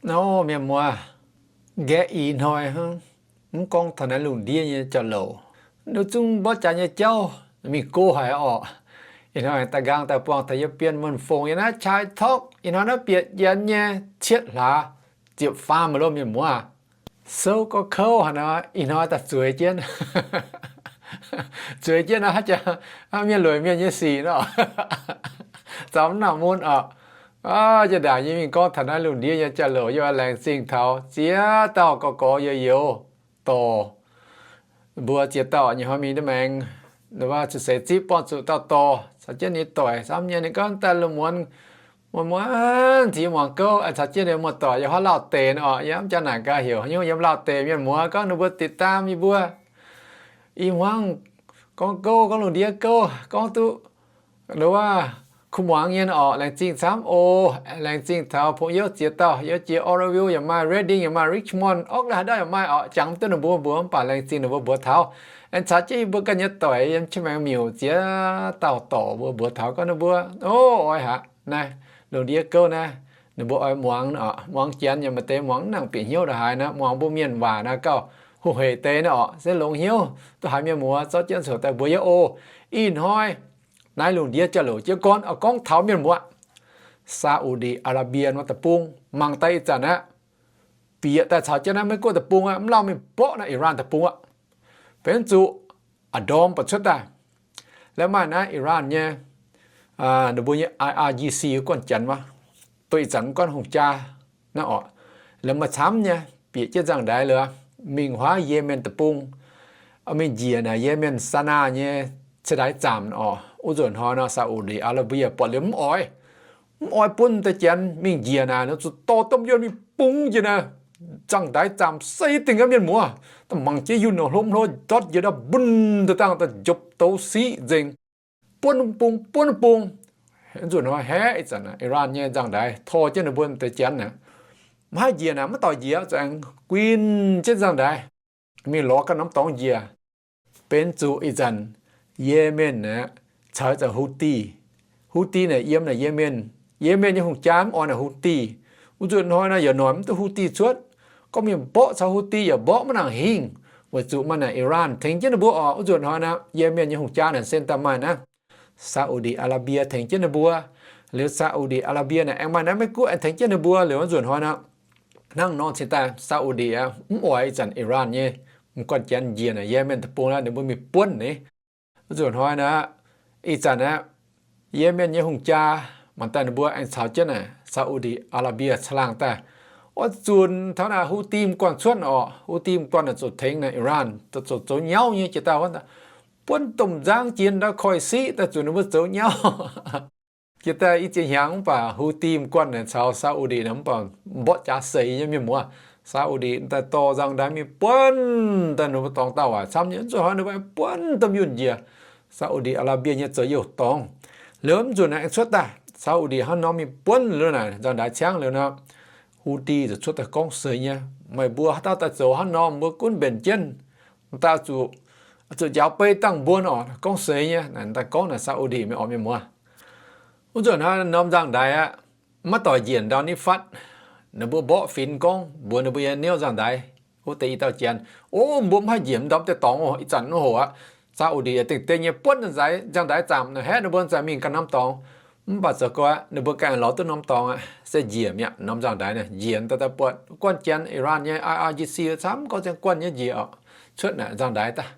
Nor mienh muoz, nqaeqv ih hnoi hnangv, mv gorngv taux naaiv lungh ndiev nyei jauv-louc, nduov zungv mborqv jaax nyei jauv mingh go haic orqc. Ih hnoi da'nqaang daaih buangh taux yie Bienh Muonh Fongc yiem naaiv Chai Talk, ih hnoi naaiv bieqc janx nyei cietv hlaax ziepc faam maiv lo mienh muoz. Souv gorngv kouv haaix nor, ih hnoi daaih zueiz jienv. Zueiz jienv nor, haaix jaax mienh lueic mienh nyei sic nor, zaux mv nangc mun orqc. Jiex ndaangc yie mingh gorngv taux naaiv lungh ndiev nyei jauv-louc, yie oix laengz zingh taux ziex dauh gorx-gorx youz-youz dorc. Mbuo ziex dauh nyei hnoi mingh deix maengx, wuov cuotv seix zipv buangh zuqc dauh dorc caux jienv ninh doic camv nyei. Ninh gorngv daaih lungh muonz, muonz muonz ziex muangx gouv, caux jienv ninh muoz-doic yiem haaix lauh deix nor orqc, yie mv jangx naaic gaax heuc haaix nyungc, yiem lauh deix mienh muoz gorngv ninh mbuo ติดตาม yie mbuo. Ih hmuangx gorngv gouv, gorngv lungh ndiev gouv, gorngv duqv wuov kuv muangx nyei orqc, laengz zingh camv oc. Laengz zingh taux พวก youz ziex dauh, youz jiex Oroville yaac maaih, Redding yaac maaih, Richmond, Oakland haaix dauh yaac maaih orqc. Jangx duqv ninh mbuo mbuox mv baac laengz zingh ninh mbuo mbuox taux. Aengx caux jienv yie mbuo ganh nyei doic yiem Qiex Maengx Miuc ziex dauh dorc mbuo mbuox taux gorngv ninh mbuo, o, oix haic naaiv lungh ndiev gouv naaiv, ninh mbuo oix muangx, muangx janx yaac maaih deix muangx mv nangc bieqc hnyouv ndongc haaix nor, muangx mbuo mienh waac naaiv gauh hungh heic deix nor orqc, se longx hnyouv. Duqv haiz mienh muoz zorqv jienv coux daaih mbuox yie oc. Ih hnoi naaiv lungh ndiev jauv-louc jienv gorn oix gorngv taux mienh muoz, Saudi Arabia nor deic-bung mangc daaih ih zanc aqv, bieqc daaih caux jienv naaiv Meiv Guoqv deic-bung aqv, mv lauh mingh mborqv naaiv Iran deic-bung aqv. Benx zuqc a'ndorm buatc cuotv daaih. Laaix maaih naaiv Iran nyei, ninh mbuo nyei I R G C guanh janx wuov, duqv ih zanc mv gorngv hungh jaa naaiv orqc. Laaix maaih camv nyei bieqc jienv nzangv-ndaix liuz, mingh huaav Yemen deic-bung, mingh njiec naaic Yemen Sanaa nyei ceix-ndaix zaamc orqc. Wuov nzunc hnoi nor Saudi Arabia buatc liuz mv oix, mv oix bun deix janx mingh njiec naaic nor, zuqc dorh domh yunh mingh bungx njiec naaic nzangv-ndaix zaamc seix dingc aqv mienh muoz. Daaih mangc jienv yunh nor hlopv hlo ndortv njiec ndau, mbuonv daaih dangh daaih njopv douz siqv nzengc. Buonv bung, buonv bung. Nzunc hnoi haeqv ih zanc Iran nyei nzangv-ndaix tor jienv ninh mbuo deix janx aqv, maiv haih njiec naaic, maiv doic njiec, zuqc aengx guinh jienv nzangv-ndaix mingh lorz ganh norm dorngx njiec. Benx zuqc ih zanc Yemen aqv, caux ih zanc Houthi. Houthi naaic yiem naaic Yemen. Yemen nyei hungh jaa mv oix naaic Houthi. Wuov nzunc hnoi naaic yaac noic mv duqv Houthi cuotv. Gorngv mingh mborqv caux Houthi yaac mborqv maiv nangc hingh, weic zuqc maaih naaic Iran tengx jienv ninh mbuo orqc. Wuov nzunc hnoi naaic Yemen nyei hungh jaa naaic sen daaih maaih naaiv Saudi Arabia tengx jienv ninh mbuo. Liuz Saudi Arabia naaic aengx maaih naaiv Meiv Guoqv aengx tengx jienv ninh mbuo. Liuz wuov nzunc hnoi naaic hnangv nor cingx daaih Saudi aqv mv oix ih zanc Iran nyei m'guanh janx njiec naaic Yemen deic-bung aqv, ninh mbuo mingh buonv ni. Wuov nzunc hnoi naaic, ih zanc aqv, Yemen nyei hungh jaa mangc daaih ninh mbuo aengx caux jienv naaic Saudi Arabia caangh laangh daaih. Oix zunc taux naaic Houthi m'guanh cuotv orqc. Houthi m'guanh naaic zuqc tengx naaic Iran, zuqc zoux nyauv nyei jiex daaih wuov, buonv domh nzangv jiex ndau koiv-siqv daaih zuqc ninh mbuo zoux nyauv. Jiex daaih i ziex hnyangx mv baac Houthi m'guanh naaic caux Saudi naaic mv baac mborqv jaax seix nyei mienh muoz. Saudi daaih dorh nzangv-ndaix mingh buonv daaih ninh mbuo dorngx dauh waaic camv nyei. Nzunc hnoi ninh mbuo buonv domh yunh njiec Saudi Arabia nyei zoux youh dorngx. Liuz mv nzunc naaic aengx cuotv daaih Saudi hnangv nor mingh buonv liuz naaic nzangv-ndaix ciangv liuz nor, Houthi ziouc cuotv daaih gorngv seix nyei, meih mbuo haaix dauh daaih zoux hnangv nor mbuo gunv mbenc jienv, daaih zuqc, zuqc njaaux beiv dangh mbuo orqc. Gorngv seix nyei naaic, daaih gorngv naaic Saudi mienh orqc mienh muoz. Wuov nzunc hnoi norm nzangv-ndaix aqv, maiv doic njiec ndau nitv fatv. Ninh mbuo mborqv finx gorngv mbuox ninh mbuo nyei niouv nzangv-ndaix, wuov deix i dauh janx, o, mbuo mv haih njiec ndorm deix dorngx oc. Ih zanc mv hoc aqv, Saudi dingh deix nyei buonv nzangv-ndaix zaamc naaic haeqv ninh mbuo za'gengh mingh ganh norm dorngx. Mv baac zoux gau aqv, ninh mbuo ganh lorz duqv norm dorngx aqv, se njiec mi'aqv. Norm nzangv-ndaix naaic njiec daaih daaih buatc guanh janx Iran nyei I R G C camv gorngv ziangh guanh nyei njiec orqc, cuotv naaic nzangv-ndaix daaih.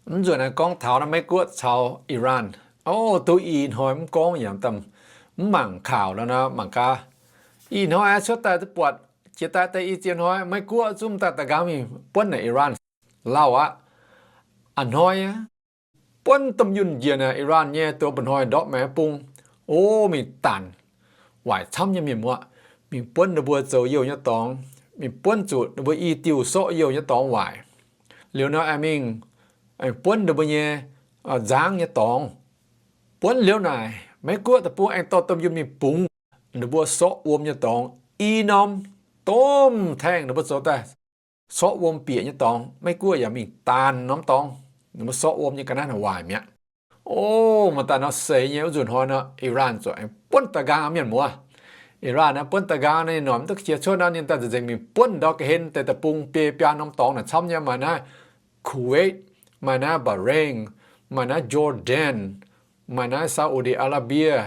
Mv nzunc naaic gorngv taux naaiv Meiv Guoqv caux Iran. O, duqv ih hnoi mv gorngv yaac mv mangc ข่าว lorqc nor mangc gaax. Ih hnoi cuotv daaih duqv buatc jiex daaih deix i ziex hnoi Meiv Guoqv zungv daaih daaih nqaang mingh buonv naaic Iran lauh aqv. A'hnoi aqv, buonv domh yunh njiec naaic Iran nyei, dongh mba'hnoi ndortv maengx bung, o, mingh daanc waaic camv nyei mienh muoz. Mingh buonv ninh mbuo zoux youh nyei dorngx, mingh buonv zuqc ninh mbuo i diuh sorqv youh nyei dorngx waaic. Liuz nor aengx mingh buonv ninh mbuo nyei nzangv nyei dorngx. Buonv liuz naaic, Meiv Guoqv deic-bung aengx dorh domh yunh mingh bungx ninh mbuo sorqv wuom nyei dorngx i norm, domh taengh ninh mbuo zoux daaih sorqv wuom bieqc nyei dorngx. Meiv Guoqv yaac mingh daanc norm dorngx, ninh mbuo sorqv wuom nyei ga'naaiv waaic mi'aqv. O, maaih daaih nor seix nyei wuov nzunc hnoi nor, Iran ziouc aengx buonv daaih nqaang mienh muoz. Iran naaiv buonv da'nqaang naaiv, ninh noic mv duqv qiex cuotv nor, ninh daaih nzengc mingh buonv ndortv ga'hlen deix deic-bung biei biaa norm dorngx naaic camv nyei, maaih naaiv Kuwait, maaih naaiv Bahrain, maaih naaiv Jordan, maaih naaiv Saudi Arabia,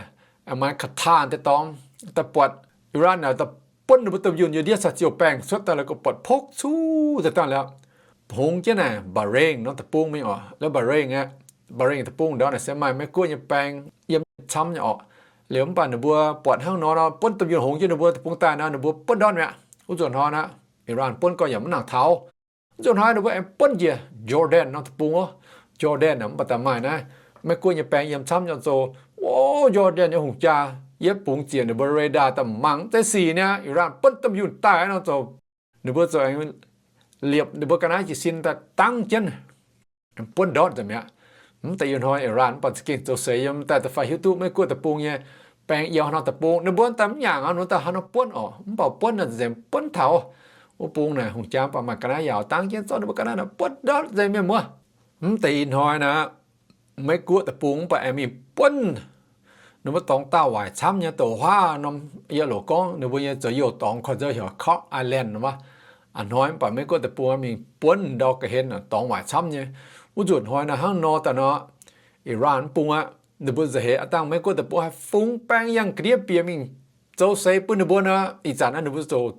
maaih Qatar deix dorngx. Daaih buatc Iran naaic daaih buonv ninh mbuo domh yunh yiem ndiev caux ziouc baengh cuotv daaih, la'guaih buatc pokv cuv daaih dangh liuz, hungx jienv naaic Bahrain norm deic-bung mingh oc. La'Bahrain aqv, Bahrain deic-bung ndortv naaic se maaih Meiv-Guoqv nyei baeng yiem camv nyei oc. Liuz mv baac ninh mbuo buatc hnangv nor nor, buonv domh yunh hungx jienv ninh mbuo deic-bung daaih nor, ninh mbuo buonv ndortv mi'aqv. Wuov nzunc hnoi naaic, Iran buonv gau yaac mv nangc taux. Wuov nzunc hnoi ninh mbuo aengx buonv njiec Jordan norm deic-bung oc. Jordan naaic mv baac daaih maaih naaiv Meiv-Guoqv nyei baeng yiem camv nyei zoux, o, Jordan nyei hungh jaa, yietv bungx ziec ninh mbuo radar daaih mangc mv zeiz sic niaa, Iran buonv domh yunh daaih nor zoux, ninh mbuo zoux aengx liepc ninh mbuo ga'naaiv jiez sin daaih dangv jienv buonv ndortv nzengc mi'aqv. Mv deix ih hnoi Iran mv baac za'gengh zoux seix yiem daaih da'faanh hiuv duqv Meiv-Guoqv deic-bung nyei baeng yiem haaix norm deic-bung, ninh mbuo daaih mv nyaangc aqv, ninh daaih haaix nor buonv oc. Mv baac buonv naaic nzengc buonv taux wuov bung naaic hungh jaa mv baac maaih ga'naaiv yaauc dangv jienv zorqv ninh mbuo ga'naaiv naaic buonv ndortv nzengc mienh muoz. Mv deix ih hnoi naaic, Meiv-Guoqv deic-bung mv baac aengx mingh buonv ninh mbuo dorngx daauh waaic camv nyei douc huaav norm, yie loc gorngv ninh mbuo nyei zoux youh dorngx korv-nzou heuc Kok Island wuov. A'hnoi mv baac Meiv-Guoqv deic-bung mingh buonv ndau ga'hlen dorngx waaic camv nyei. Wuov nzunc hnoi naaic hnangv nor daaih nor, Iran mv bung aqv, ninh mbuo nza'heix aav dangh Meiv-Guoqv deic-bung haih fungx baeng yangh ga'ndiev bieqc mingh zoux seix bun ninh mbuo nor, ih zanc naaiv ninh mbuo zuqc,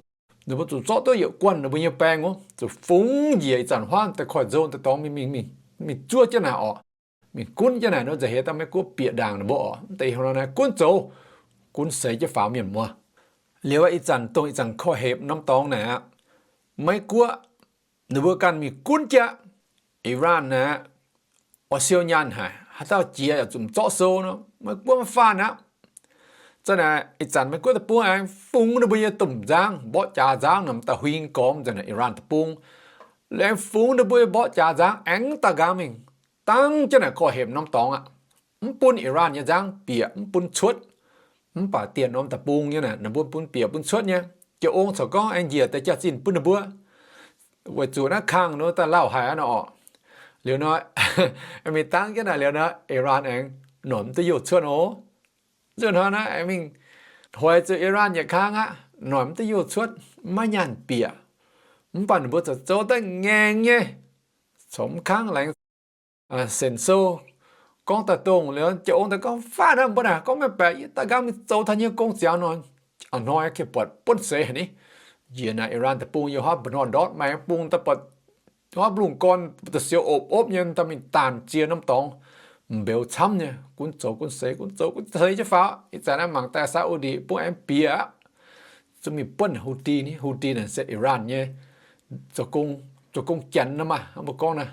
ninh mbuo zuqc zorqv duqv yietc guanh ninh mbuo nyei baeng wuov, zuqc fungx njiec ih zanc huaav deix korv-nzou daaih dorngx mingh, mingh, mingh zuov jienv naaic oc. Mingh gunv jienv naaic nor nza'heix daaih Meiv-Guoqv bieqc ndaangc ninh mbuo oc. Mv deix ih hnoi naaic gunv zoux, gunv seix jienv faaux mienh muoz. Liuz ih zanc dongh ih zanc korv-hepc norm dorngx naaic aqv, Meiv-Guoqv ninh mbuo ganh mingh gunv jienv Iran naaic, oix siou nyaanh haic, haaix dauh jiex yaac zuqc zorqv sou nor, Meiv-Guoqv maiv faanh aqv. Zanc naaic ih zanc Meiv-Guoqv deic-bung aengx fungx ninh mbuo nyei domh nzangv, mborqv jaax nzangv nor, m'daaih huing gormx nzengc naaic Iran deic-bung. Liuz aengx fungx ninh mbuo nyei mborqv jaax nzangv aengx daaih nqaang mingh dangv jienv naaic korv-hepc norm dorngx aqv. Mv bun Iran nyei nzangv bieqc, mv bun cuotv. Mv baac dieh norm deic-bung nyei naaic, ninh mbuo bun bieqc bun cuotv nyei. Jiex ong corc gorngv aengx njiec deix jaax-zinh bun ninh mbuo, weic zuqc naaiv kangh nor daaih lauh haic aqv nor orqc. Liuz nor, aengx mingh dangv jienv naaic liuz nor, Iran aengx noic mv duqv youh cuotv oc. Nzunc hnoi naaiv aengx mingh hoic zuqc Iran yietc kangv aqv, noic mv duqv youh cuotv, maiv nyaanh bieqc. Mv baac ninh mbuo zoux daaih ngaengc nyei, corc mv kangv laengz, senc sou, gorngv daaih dongh liuz, jiex ong daaih gorngv, faanh aqv, mbuo naaic gorngv maiv baeqc, yie daaih nqaang mingh zoux taux nyei gong ziangx nor. A'hnoi ke buatc buonv seix haic ni. Njiec naaic Iran deic-bung yiem huaav mba'hnoi ndortv, maaih bung daaih buatc huaav lungh gorn da'siou opv-opv nyei, daaih mingh daanh ziex norm dorngx, mbeux camv nyei, gunv zoux gunv seix, gunv zoux gunv seix jienv faaux. Ih zanc naaiv mangc daaih Saudi bung aengx bieqc aqv. Zungv mingh buonv Houthi ni, Houthi naaic se Iran nyei zoux gong, zoux gong janx nor maah, mbuo gorngv naaiv.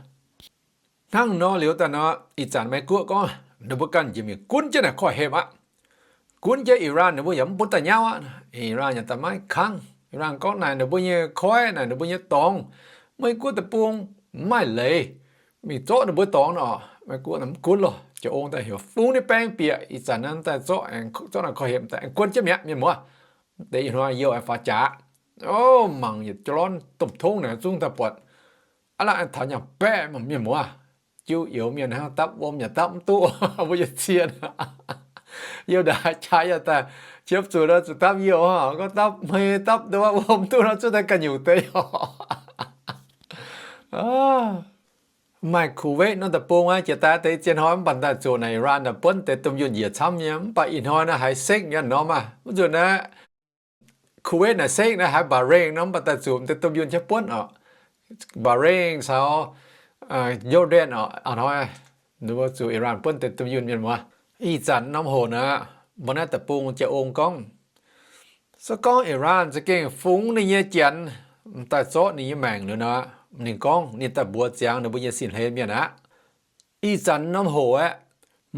Hnangv nor liuz daaih nor, ih zanc Meiv-Guoqv gorngv ninh mbuo ganh njiec mingh gunv jienv naaic korv-hepc aqv. Gunv jienv Iran ninh mbuo yaac mv bun daaih nyauv aqv. Iran yaac daaih maiv kangv. Iran gorngv naaic ninh mbuo nyei koiv, naaic ninh mbuo nyei dorngx, Meiv-Guoqv deic-bung mv maaih leiz mingh zorqv ninh mbuo dorngx nor, Meiv-Guoqv mv gunv lorqc. Jiex ong daaih heuc fungx ninh baeng bieqc, ih zanc naaiv daaih zorqv, zorqv naaic korv-hepc daaih aengx gunv jienv mi'aqv, mienh muoz. Deix ih hnoi youh aengx faaux jaax. O, mangc yietc jolorn domh tongv naaic zungv daaih buatc aav la'aengx taux nyaanh baeqv mienh muoz. Jiu youz mienh hnangv dapv wuom yaac dapv mv duqv, mbuo yietc cien. Youh ndaaic qaqv yaac daaih qiemx zuqc nor zuqc dapv youh, gorngv dapv hmei dapv nduov wuom duqv nor zuqc daaih ganh nyungc deix. Maaih Kuwait norm deic-bung aqv, jiex daaih deix zien hnoi mv baac daaih zuqc naaic Iran naaic buonv deix domh yunh njiec camv nyei, mv baac ih hnoi naaiv haiz sekv nyei norm aqv. Mv zuqc naaiv Kuwait naaic sekv naaiv haiz Bahrain nor, mv baac daaih zuqc deix domh yunh jiex buonv oc. Bahrain caux Jordan oc, a'hnoi ninh mbuo zuqc Iran buonv deix domh yunh mienh muoz. Ih zanc norm hoc naaic, mbuo naaiv deic-bung jiex ong gorngv, se gorngv Iran za'gengh fungx ninh nyei janx, m'daaih zorqv ninh nyei maengc liuz nor, ninh gorngv ninh daaih mbuox ziangx ninh mbuo nyei sin-hlen mienh aqv. Ih zanc norm hoc aeqv,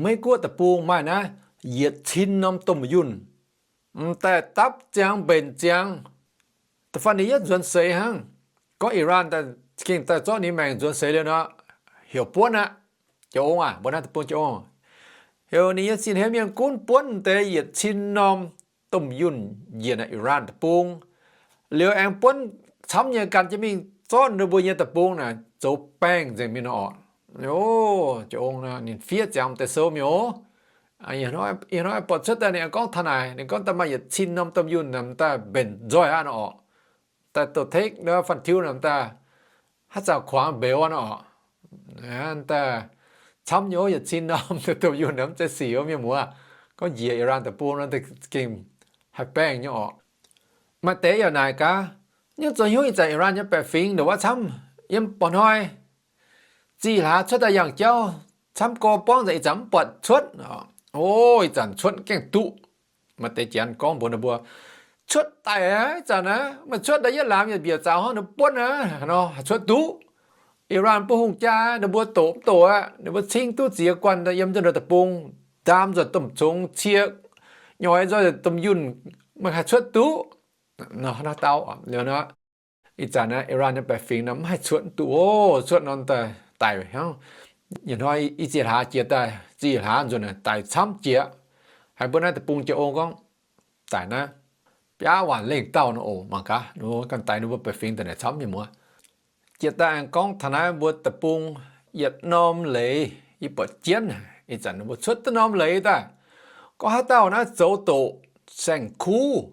Meiv-Guoqv deic-bung maaih naaiv yietc cin norm domh yunh, m'daaih dapv ziangx mbenc ziangx. Da'faanh ninh yietv nzuonx seix hnangv. Gorngv Iran gengh daaih zorqv ninh maengc nzuonx seix liuz nor, heuc buonv aqv. Jiex ong aac, mbuo naaiv deic-bung jiex ong, heuc ninh nyei sin-hlen mienh gunv buonv deix yietc cin norm domh yunh njiec naaic Iran deic-bung. Liuz aengx buonv camv nyei gan jienv mingh zorqv ninh mbuo nyei deic-bung naaic zoux baengh nzengc mingh nor orqc. O, jiex ong, ninh fiev ziangx deix sou mingh oc. Ih hnoi buatc cuotv daaih ninh gorngv taux naaic, ninh gorngv daaih maaih yietc cin norm domh yunh naaic daaih mbenc nzoih aqv nor orqc. Daaih doqc tekv fanh tiuv naaic daaih haaix zanc kuangx mbeux nor orqc. Daaih camv nyei yietc cin norm domh yunh naaic mv zeiz sic mienh muoz. Gorngv njiec Iran deic-bung nor gengh haih baengh nyei orqc. Maaih deix yaac naaic gaax, nyungc zoux hnyouv ih zanc Iran nyei baeqc fingx ndongc wuov camv yiem borqc hnoi zih hlaax cuotv daaih yangh jauv camv gorx buangv nzengc, ih zanc mv buatc cuotv. O, ih zanc cuotv gengh duqv. Maaih deix janx gorngv mbuox ninh mbuo, cuotv daic aqv, ih zanc aqv, meih cuotv daaih yietv laamz yietc mbiec zaux hnangv nor buonv aqv nor, haih cuotv duqv. Iran buov hungh jaa, ninh mbuo doqc mv doqc aqv, ninh mbuo cingv duqv ziex guanh yiem nzunc deic-bung, ndaam nzuonc domh congx cie, nyoix nzoih domh yunh, meih haih cuotv duqv. Nor dau liuz nor, ih zanc naaiv Iran nyei baeqc fingx nor mv haih cuotv duqv oc. Cuotv nor daaih daic hnangv. Yietc hnoi i ziex hlaax jiex daaih, ziex hlaax nzunc daic camv jiex. Haiz mbuo naaiv deic-bung jiex ong gorngv daic naaiv biaav waanc lengh dauh nor oc. Mangc gaax, ganh daic ninh mbuo baeqc fingx daaih naaic camv mienh muoz. Jiex daaih aengx gorngv taux naaiv mbuo deic-bung yietc norm leiz, yie buatc jienv ih zanc ninh mbuo cuotv duqv norm leiz daaih. Gorngv haaix dauh naaiv zoux doqc saeng-kuv,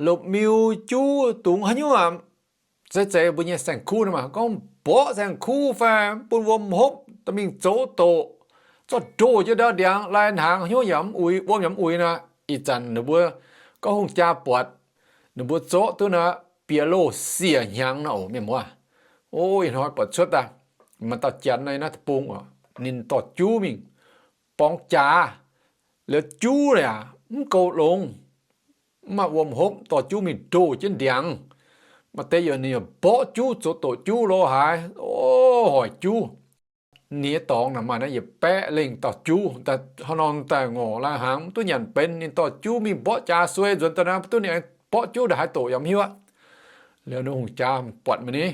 lomh miu juv dungx haaix nyungc aqv, zeiz zeiz mbuo nyei saeng-kuv nor maah, gorngv mborqv saeng-kuv fai bun wuom hopv dorh mingh zoux doqc, zorqv ndoh jienv ndau ndiangx lai hnaangx hnyouv yaac mv uix, wuom yaac mv uix nor. Ih zanc ninh mbuo gorngv hungh jaa buatc ninh mbuo zorqv duqv nor, bieqc loh siec hnyangx nor oc mienh muoz. O, ih hnoi buatc cuotv daaih, maaih dauh janx naaiv deic-bung oc, ninh dorh juv mingh borngz jaax, liuz juv yaac mv goux longx, mv maaih wuom hopv, dorh juv mingh ndoh jienv ndiangx. Maaih deix yaac ninh yaac mborqv juv, zoux doqc juv lo haaix, o, hoic juv. Ninh nyei dorngx naaic maaih naaiv yietc baeqv lengh dauh juv, hnangv nor daaih ngorc lai hnaangx mv duqv nyanc benx. Ninh dorh juv mingh mborqv jaax suei nzuonx daaih naaiv, mv duqv ninh aengx mborqv juv ndongc haaix doqc yaac mv hiuv. Liuz ninh hungh jaa buatc mingh ni,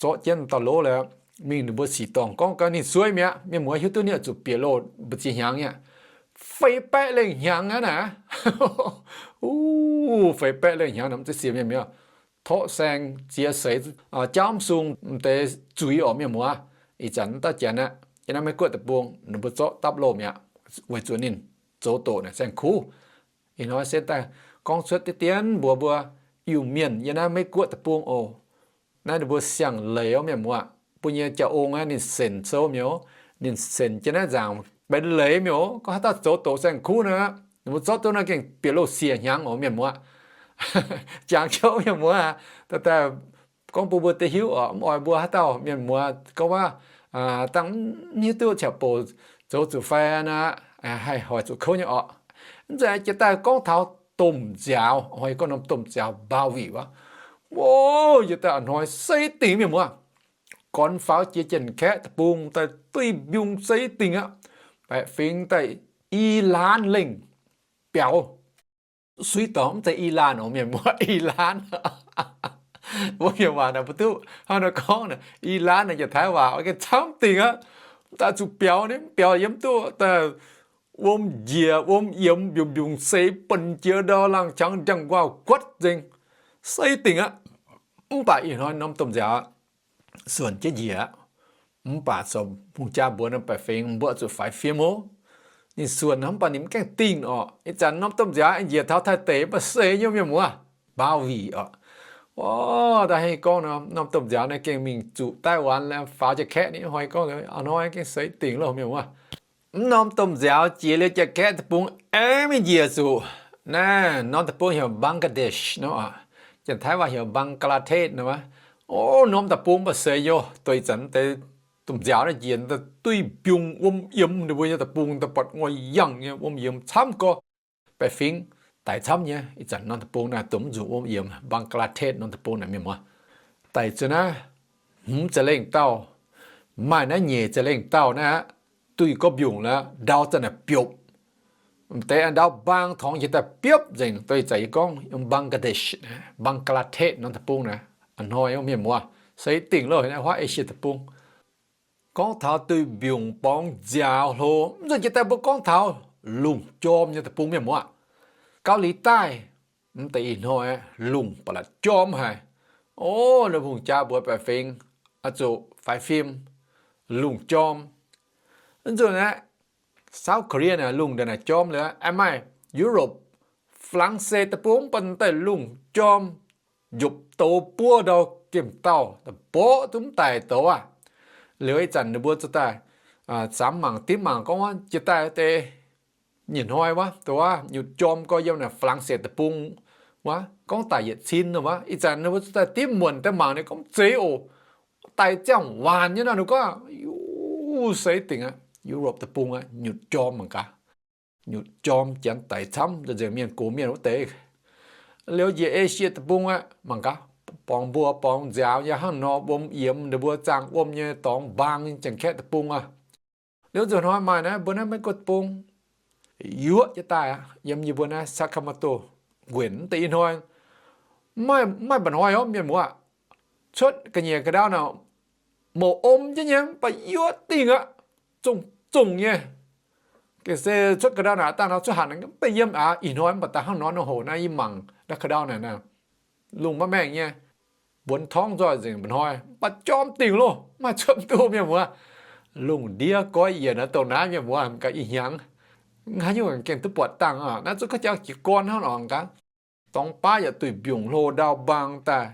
zorqv jienv dauh lov liuz, mingh ninh mbuo sic dorngh gorngv gaax ninh suei mi'aqv. Mienh muoz hiuv duqv ninh oix zuqc bieqc loh mbu'ziex hnyangx nyei aqv. Feix baeqv lengh hnyangx aqv naaic. Feix baeqv lengh hnyangx naaic mv zeiz siec mienh muoz. Torqv saeng ziex seix, jaauv mv sung m'deix zuiz orqc mienh muoz. Ih zanc mv dauh janx aqv, yiem naaiv Meiv-Guoqv deic-bung ninh mbuo zorqv dapv loh mi'aqv, weic zuqc ninh zoux doqc naaic saeng-kuv. Ih hnoi se daaih gorngv cuotv diqv dien mbuox mbuo Iu-Mienh yiem naaiv Meiv-Guoqv deic-bung oc. Naaiv ninh mbuo siang-leiz orqc mienh muoz. Mbuo nyei jaa-ong aqv, ninh senc sou mi'aqv. Ninh senc jienv naaiv nzaangc benx leiz mi'aqv. Gorngv haaix dauh zoux doqc saeng-kuv nor, ninh mbuo zorqv duqv nor gengh bieqc loh siec hnyangx oc mienh muoz. Jangx jienv mienh muoz aqv, daaih gorngv bun mbuo deix hiuv oc. Mv oix mbuo haaix dauh mienh muoz gorngv waac dangh mv hiuv duqv qaqv bouc zoux zuqc fai nor, haih hoic zuqc kouv nyei orqc. Mv zeiz, jiex daaih gorngv taux domh nziaaux, hnoi gorngv norm domh nziaaux Mbaa Wic wuov. Ov, jiex daaih a'hnoi seix dingc mienh muoz. Gornx faaux jiex Janx-Kaeqv deic-bung daaih duih mbiungc seix dingc aqv. Baeqc fingx daaih i laanz lengh biaux. Suiv dorngx mv zeiz i laanh oc mienh muoz, i laanz. Mbuo mienh waac naaic mbuo duqv hnangv nor gorngv, i laanz naaic yietc taaix waac oix gengh camv dingc aqv. Daaih zuqc biaux ni, mv biaux yiem duqv daaih wuom njiec wuom yiemx mbiungc mbiungc seix benx jiex ndau laangh qangx ndiangx-nquaah guotv nzengc, seix dingc aqv. Mv baac ih hnoi norm domh nziaaux suonc jienv njiec aqv. Mv baac zoux hungh jaa mbuox norm baeqc fingx, mbuo zuqc faix fim oc. Ninh suonc mv baac ninh mv gaengh dingh orqc. Ih zanc norm domh nziaaux aengx njiec taux Taiv deic mv baac seix nyei mienh muoz, Mbaa Wic orqc. Ov, da'hei gorngv nor, norm domh nziaaux naaiv gengh mingh zuqc Taiv Waan, faaux Janx-Kaeqv ni, hnoi gorngv a'hnoi gengh seix dingc loh mienh muoz. Mv norm domh nziaaux jiex liuz Janx-Kaeqv deic-bung aengx mingh njiec zuqc naaiv norm deic-bung heuc Bangladesh nor, Janx-Taiv waac heuc Bangladesh nor. Ov, norm deic-bung mv baac seix nyei, doix zanc deix domh nziaaux naaiv njiec duih mbiungc wuom yiemx ninh mbuo nyei deic-bung daaih, buatc nguaih yangh nyei wuom yiemx camv gorx. Baeqc fingx daic camv nyei. Ih zanc norm deic-bung naaiv dongh mv nzunc wuom yiemx, Bangladesh norm deic-bung naaic mienh muoz. Daic zuqc naaiv hmz za'lengh dauh, maaih naaiv nyeic za'lengh dauh naaiv aqv. Duih gorqv-mbiungc la'ndau zanc naaic biopv. M'deix ndau mbaang torngx jiex daaih biopv nzengc, doix zanc yie gorngv Bangladesh, Bangladesh norm deic-bung naaiv. A'hnoi mienh muoz, seix dingc loh naaiv huaav Esie deic-bung. Gorngv taux duih mbiungc borngz nziaaux hlo, mv nzunc jiex daaih mbuo gorngv taux lungh jorm nyei deic-bung mienh muoz. Gauv Liz Daaih, mv deix ih hnoi lungh ba'laqc jorm haic. Ov, ninh hungh jaa mbuox baeqc fingx, oix zuqc faix fim, lungh jorm. Mv nzunc aeqv, South Korea naaic lungh ndiev naaic jorm liuz, aengx maaih Europe, Flangse deic-bung mv baac daaih lungh jorm, njopv douz buov ndau gemh dauh, mborqv duqv mv daic douz aqv. Liuz ih zanc ninh mbuo zuqc daaih samx mangc dimv mangc gorngv jiex daaih deix nyei hnoi wuov, dongh wuov nyutc jorm gorx yiem naaic Flangse deic-bung wuov, gorngv daic yietc cin wuov. Ih zanc ninh mbuo zuqc daaih dimv muonc daaih mangc ninh gorngv zeiz oc. Daic ziangh waanc nyei nor, ninh gorngv, Seix dingc aqv, Europe deic-bung aqv, nyutc jorm mangc gaax. Nyutc jorm janx daic camv, nzengc mienh gox mienh wuov deix. Liuz njiec Asia deic-bung aqv, mangc gaax, borngz mbuo borngz nziaaux nyei hnangv nor, wuom yiemx ninh mbuo zaangh wuom nyei dorngx mbaang Janx-Kaeqv deic-bung aqv. Liuz nzunc hnoi maaih naaiv mbuo naaiv Meiv-Guoqv deic-bung yuoqv jienv daaih aqv, yiem yie mbuo naaiv Sacramento nquenc deix ih hnoi. Mv maaih mba'hnoi orv mienh muoz aqv. Cuotv ga'nyiec ga'ndau naaic, mouc om jienv nyei mv baac yuoqv dingh aqv, zongh zongh nyei. Gengh se cuotv ga'ndau naaic dangh nor cuotv hanc mv baac yiem aqv. Ih hnoi mv baac daaih hnangv nor nor hoc naaiv yie mangc naaiv ga'ndau naaic, lungh maiv maengh nyei, mbuonx torngv nzoih nzengc mba'hnoi, mv baac jorm dingh loh, mv maaih cuotv duqv mienh muoz. Lungh ndiev goiv yienc aqv, dongh naaiv mienh muoz gaax ih hnyangx. Haaix nyungc gengh duqv buatc dangh aqv. Naaiv zuqc ka'jang jiez gorn hnangv nor gaax. Dorngx baav yaac duih mbiungc hlo ndau mbaang daaih,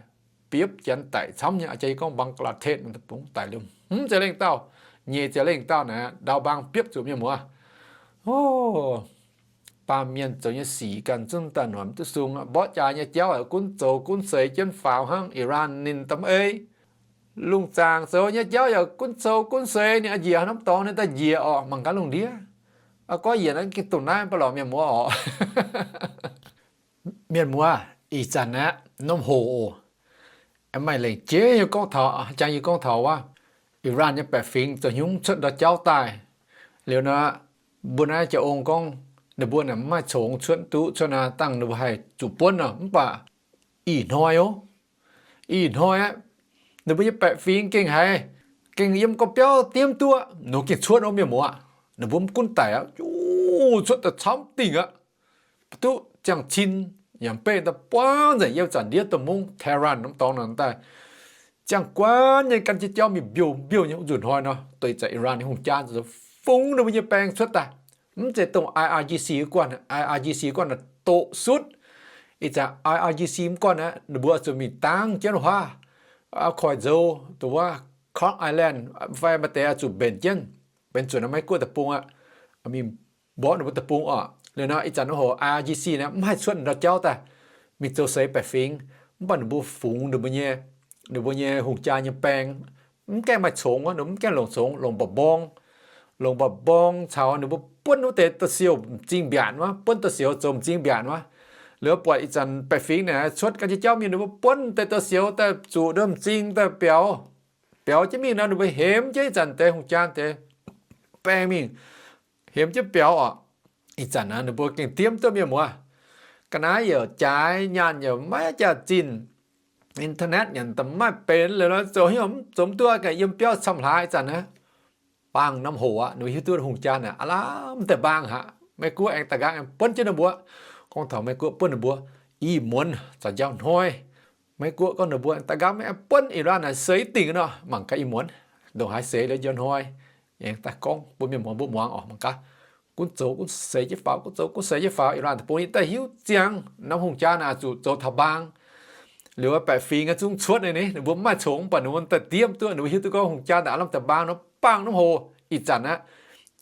biopv janx daic camv nyei. Aa, jang yie gorngv Bangladesh deic-bung daic liuz hmz ziepc lengh dauh, nyic ziepc lengh dauh naaic, ndau mbaang biopv zuqc mienh muoz. O, baamh mienh zoux nyei sic ganh zungv daaih noic mv duqv sung. Mborqv jaax nyei jauv gunv zoux gunv seix jienv faaux hnangv. Iran ninh da'mv ei. Lungh zaangc zoux nyei jauv yaac gunv zoux gunv seix, ninh a'njiec haaix norm dorngx ninh daaih njiec orqc. Mangc gaax lungh ndiev. Aa, goiv yienc naaiv gengh dongh naaiv mv baac lorqc mienh muoz orqc. Mienh muoz, ih zanc aeqv, norm hoc oc, maaih lengc jeiv yie gorngv taux, jang yie gorngv taux wuov, Iran nyei baeqc fingx zoux hnyungv cuotv ndau jauv daaih. Liuz nor, mbuo naaiv jiex ong gorngv ninh mbuo naaic mv maaih congx cuotv duqv, cuotv naaiv dangh ninh mbuo haih zuqc buonv nor. Mv baac ih hnoi ov, ih hnoi aeqv, ninh mbuo nyei baeqc fingx gengh haiz, gengh yiem gorn-biauv diemv duqv, nor gengh cuotv ov mienh muoz. Ninh mbuo mv gunv daic aqv, cuotv daaih camv dingh aqv. Duqv ziangh cin yaac mv bei daaih buangv nzengc yiem zanc ndiev dongh mungv Tehran norm dorngx naaic daaih. Ziangh guan nyei gan jienv jauv mingh mbiouh mbiouh nyei. Nzunc hnoi nor, doix zanc Iran nyei hungh jaa fungx ninh mbuo nyei baeng cuotv daaih. Mv zeiz dongh I R G C guanh, I R G C guanh naaic doqc sutv. Ih zanc I R G C mv guanh aqv, ninh mbuo zuqc mingh dangv jienv wuov, koiv-nzou, dongh wuov Kong Island fai maaih deix zuqc mbenc jienv, benx zuqc naaiv Meiv-Guoqv deic-bung aqv, mingh mborqv ninh mbuo deic-bung orqc. Liuz nor ih zanc nor hoc I R G C naaiv mv haih cuotv ndau jauv daaih mingh zoux seix baeqc fingx. Mv baac ninh mbuo fungx ninh mbuo nyei, ninh mbuo nyei hungh jaa nyei baeng, mv gaengh maaih congx wuov, ninh mv gaengh longc congx, longc mba'mbong, longc mba'mbong caux ninh mbuo buonv wuov deix da'siouh m'zing mbiaatc wuov, buonv da'siouh zoux m'zing mbiaatc wuov. Liuz buatc ih zanc baeqc fingx naaic cuotv gan jienv jauv mingh, ninh mbuo buonv deix da'siouh daaih zuqc ndau m'zing daaih biaux, biaux jienv mingh nor, ninh mbuo hemx jienv ih zanc deix hungh jaa deix baeng mingh, hemx jienv biaux orqc. Ih zanc naaiv ninh mbuo gengh diemv duqv mienh muoz. Ga'naaiv yaac jaaix, nyaanh yaac maiv jaax-zinh, internet yaac maiv benx, liuz nor zoux haaix nyungc mv zoux mv duqv, gengh yiem biauv camv hlaax ih zanc naaiv. Baamh norm hoc aqv, ninh mbuo hiuv duqv hungh jaa naaic aav lamh deix mbaang haic. Meiv-Guoqv aengx daaih nqaang aengx buonv jienv ninh mbuo. Gorngv taux Meiv-Guoqv buonv ninh mbuo, ih muonz zanc njang hnoi, Meiv-Guoqv gorngv ninh mbuo daaih nqaang maiv aengx buonv Iran naaic seix dingc nor, mangc gaax ih muonz ndongc haaix seix liuz njang hnoi. Aengx daaih gorngv bun mienh muoz mbuo muangx orqc, mangc gaax. Gunv zoux gunv seix jienv faaux, gunv zoux gunv seix jienv faaux, Iran deic-bung yie daaih hiuv ziangx norm hungh jaa naaic zuqc zoux taux mbaang. Liuz baeqc fingx zungv cuotv nyei, ninh mbuo mv maaih congx, mv baac ninh mbuo daaih diemv duqv, ninh mbuo hiuv duqv gorngv hungh jaa naaic aav lamh deix mbaang nor, baamh norm hoc ih zanc aqv.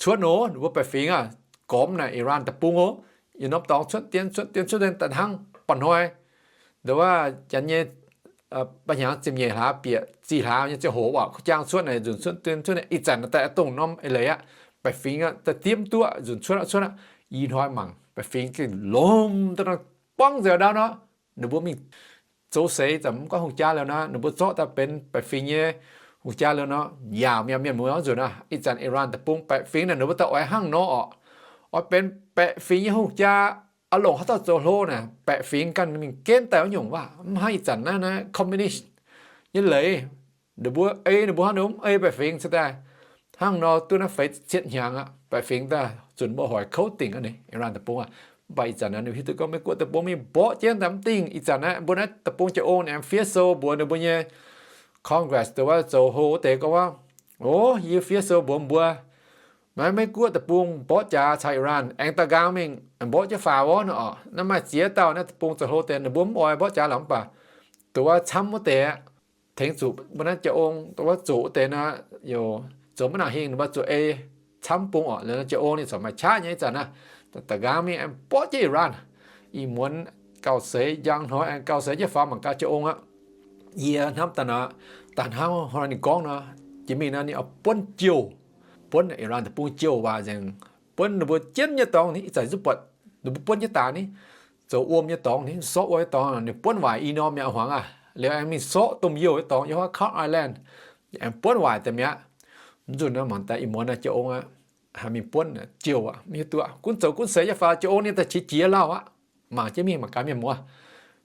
Cuotv nor, ninh mbuo baeqc fingx aav, gormx naaic Iran deic-bung oc, yietc norm dorngx cuotv dien, cuotv dien, cuotv dien daaih hnangv mba'hnoi. Ndongc wuov janx nyei ba'hnyangx ziepc nyeic hlaax bieqc zih hlaax nyei ziangh hoc waac, kuv jaang cuotv naaic nzunc cuotv dien cuotv naaic, ih zanc daaih dongh norm eix leiz aqv. Baeqc fingx daaih diemv duqv nzunc cuotv cuotv aqv. Ih hnoi mangc baeqc fingx gengh lomh daaih buangv nzengc ndau nor, ninh mbuo mingh zoux seix zanc mv gorngv hungh jaa liuz nor, ninh mbuo zorqv daaih benx baeqc fingx nyei hungh jaa liuz nor, yaac mi'aqv mienh muoz nzunc aqv. Ih zanc Iran deic-bung baeqc fingx naaic ninh mbuo daaih oix hnangv nor orqc, oix benx baeqc fingx nyei hungh jaa, oix longc haaix dauh zoux hlo naaic, baeqc fingx ganh mingh genv daaih wuov nyungc waac. Mv hnangv ih zanc naaiv naaiv communist nyei leiz, ninh mbuo ei ninh mbuo hnangv nor mv ei baeqc fingx cingx daaih. Hnangv nor duqv naaiv feix cietv hnyangx aqv, baeqc fingx daaih zunc mbuo hoic kouv dingc aqv ni, Iran deic-bung aqv. Mv baac ih zanc naaiv ninh hiuv duqv gorngv Meiv-Guoqv deic-bung mingh mborqv jienv daaih mv dingh. Ih zanc naaiv mbuo naaiv deic-bung jiex ong naaiv fiev sou mbuox ninh mbuo nyei Congress dongh wuov zoux hlo wuov deix gorngv wuov, o, yie fiev sou mbuox mbuo, Maiv, Meiv Guoqv deic-bung mborqv jaax caux Iran aengx da'nqaang mingh mborqv jienv faaux wuov nor oc. Naaiv maaih ziex dauh naaiv deic-bung zoux hlo deix ninh mbuo mv oix mborqv jaax lorqc, mv baac dongh wuov camv wuov deix aqv, tengx zuqc mbuo naaiv jaa-ong dongh wuov zoqc wuov deix nor, yoc zoux maiv nangc hingh ninh mbuo zuqc ei camv bung oc. Liuz nor jaa-ong ninh corc maaih qaqv nyei ih zanc naaiv, da'nqaang mingh aengx mborqv jienv Iran. Ih muonz gauh seix, njang hnoi aengx gauh seix jienv faaux mangc gaax jaa-ong aqv. Yie hnamv daaih nor, daaih hnangv hnoi ninh gorngv nor, jiex mingh nor ninh oix buonv jouh, buonv Iran deic-bung jouh waac nzengc, buonv ninh mbuo jienv nyei dorngx ni, ih zanc zungv buatc ninh mbuo buonv jienv daaih ni, zoux wuom nyei dorngx ni, sorqv wuom nyei dorngx, ninh buonv waaic i norm mi'aqv hmuangx aqv. Liuz aengx mingh sorqv domh youh nyei dorngx, yiem wuov Kar Island, aengx buonv waaic deix mi'aqv. Mv nzunc naaiv mangc daaih ih muonz naaiv jaa-ong aqv, haih mingh buonv jouh aqv, mv hiuv duqv aqv. Gunv zoux gunv seix jienv faaux jaa-ong ninh daaih qiex jiez lauh aqv, mangc jienv mingh mangc gaax mienh muoz.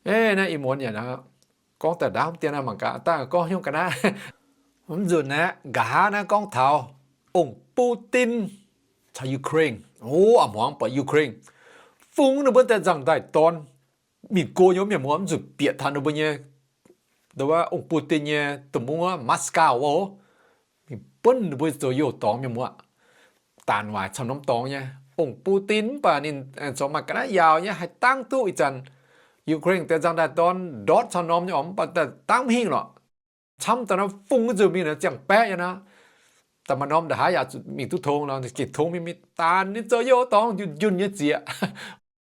Naaiv ih muonz yaac gorngv daaih ndaauv dien naaiv mangc gaax, daaih gorngv hnyouv ga'naaiv. Mv nzunc naaiv nqa'haav naaiv gorngv taux ong Putin caux Ukraine. O, a'hmuangx buatc Ukraine fungx ninh mbuo daaih nzangc-ndaaih-dorn mingh go nyei mienh muoz, mv nzunc bieqc taux ninh mbuo nyei, dongh wuov ong Putin nyei domh mungv wuov Moscow wuov, mingh buonv ninh mbuo zoux youh dorngx mienh muoz, daanc waaic camv norm dorngx nyei. Ong Putin mv baac ninh zoux maaih ga'naaiv yaauc nyei, haih dangv duqv ih zanc Ukraine deix nzangc-ndaaih-dorn ndortv camv norm nyei oc, mv baac daaih dangv mv hingh lorqc. Camv daaih nor fungx nzunc mingh nor ziangh baeqv nyei nor, daaih maaih norm nda'haav yaac mingh duqv tong nor, gengh tong mingh mingh daanc ninh zoux youh dorngx njunh njunh nyei zieqc.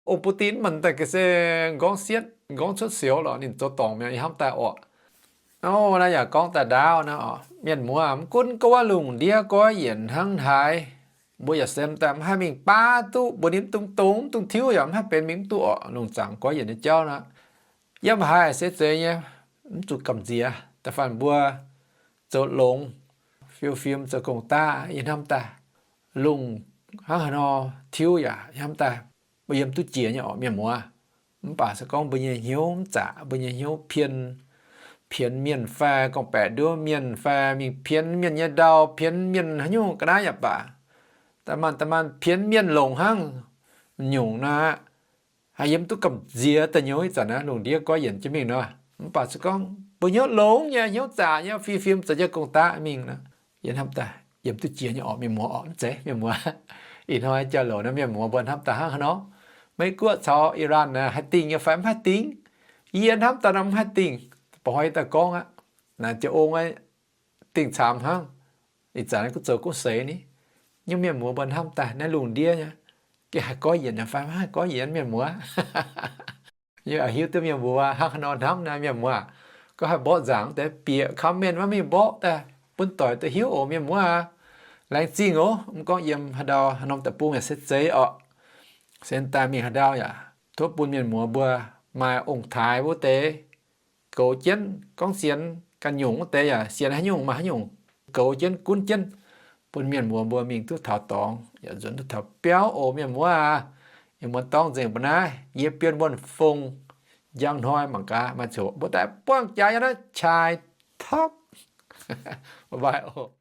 Ong Putin mv baac daaih ga'sie nqorngv sietv nqorngv cuotv sioux lorqc, ninh zoux dorngc mi'aqv, yie hnamv daaih orqc. O, naaiv yaac gorngv daaih ndaauv naaiv oc, mienh muoz, mv gunv gorngv lungh ndiev goiv yienc hnangv haaix, mbuo yaac se daaih mv haih mingh baav duqv, mbuo ninh mv dungx dongz mv dungx tiuv yaac mv haih benx mingh mv duqv orqc. Lungh zaangc goiv yienc nyei jauv nor, yiem haaix se zeiz nyei, mv zuqc gamh nziex. Da'faanh mbuo zoux longx, fiou fim zoux gong-daqv, yie hnamv daaih lungh hnangv haaix nor tiuv yaac yie hnamv daaih mbuo yiem duqv jiex nyei orqc, mienh muoz. Mv baac se gorngv mbuo nyei hnyouv mv zaqc, mbuo nyei hnyouv pien, pienx mienh fai gorngv-baeqc nduov mienh fai mingh pienx mienh nyei ndau, pienx mienh haaix nyungc ga'naaiv yaac baac, da'maanc da'maanc pienx mienh longc hnangv nyungc nor, haih yiem duqv gamh nziex daaih nyei. Ih zanc naaiv lungh ndiev goiv yienc jienv mingh nor, mv baac se gorngv mbuo hnyouv longx nyei, hnyouv zaqc nyei, fim fim zoux jienv gong-daqv mingh nor, yie hnamv daaih yiem duqv jiex nyei orqc, mienh muoz orqc, mv zeiz mienh muoz. Ih hnoi jauv-louc naaiv mienh muoz mbuo hnamv daaih hnangv haaix nor? Meiv Guoqv caux Iran naaiv haih dingh nyei fai mv haih dingh? Yie hnamv daaih nor mv haih dingh. Ba'hnoi yie daaih gorngv aqv, naaiv jaa-ong aqv, dingh camv hnangv. Ih zanc naaiv gunv zoux gunv seix ni. Nyungc mienh muoz mbuo hnamv daaih naaiv lungh ndiev nyei, gengh haih goiv yienc nyei fai mv haih goiv yienc, mienh muoz? Yie hiuv duqv mienh muoz hnangv haaix nor hnamv naaiv, mienh muoz. Gorngv haih mborqv nzaangc deix bieqc comment maiv mingh mborqv daaih bun doic daaih hiuv oc, mienh muoz aac. Laengz zingh oc. Mv gorngv yiem haaix ndau haaix norm deic-bung yaac se zeiz orqc. Se daaih mingh haaix ndau yaac tov bun mienh muoz mbuo maaih ong-taaix wuov deix goux jienv, gorngv sienx ganh nyungc wuov deix yaac sienx haaix nyungc maaih haaix nyungc goux jienv gunv jienv, bun mienh muoz mbuo mingh duqv taux dorngx yaac nzuonx duqv taux biauv oc, mienh muoz aac. Ih muonz dorng nzengc mbuo naaiv, yie Bienh Wuonh Fongh, njang hnoi mangc gaax maaih ziouc mbuo daaih buangh jaax yiem naaiv Chai Talk. Bye bye oc.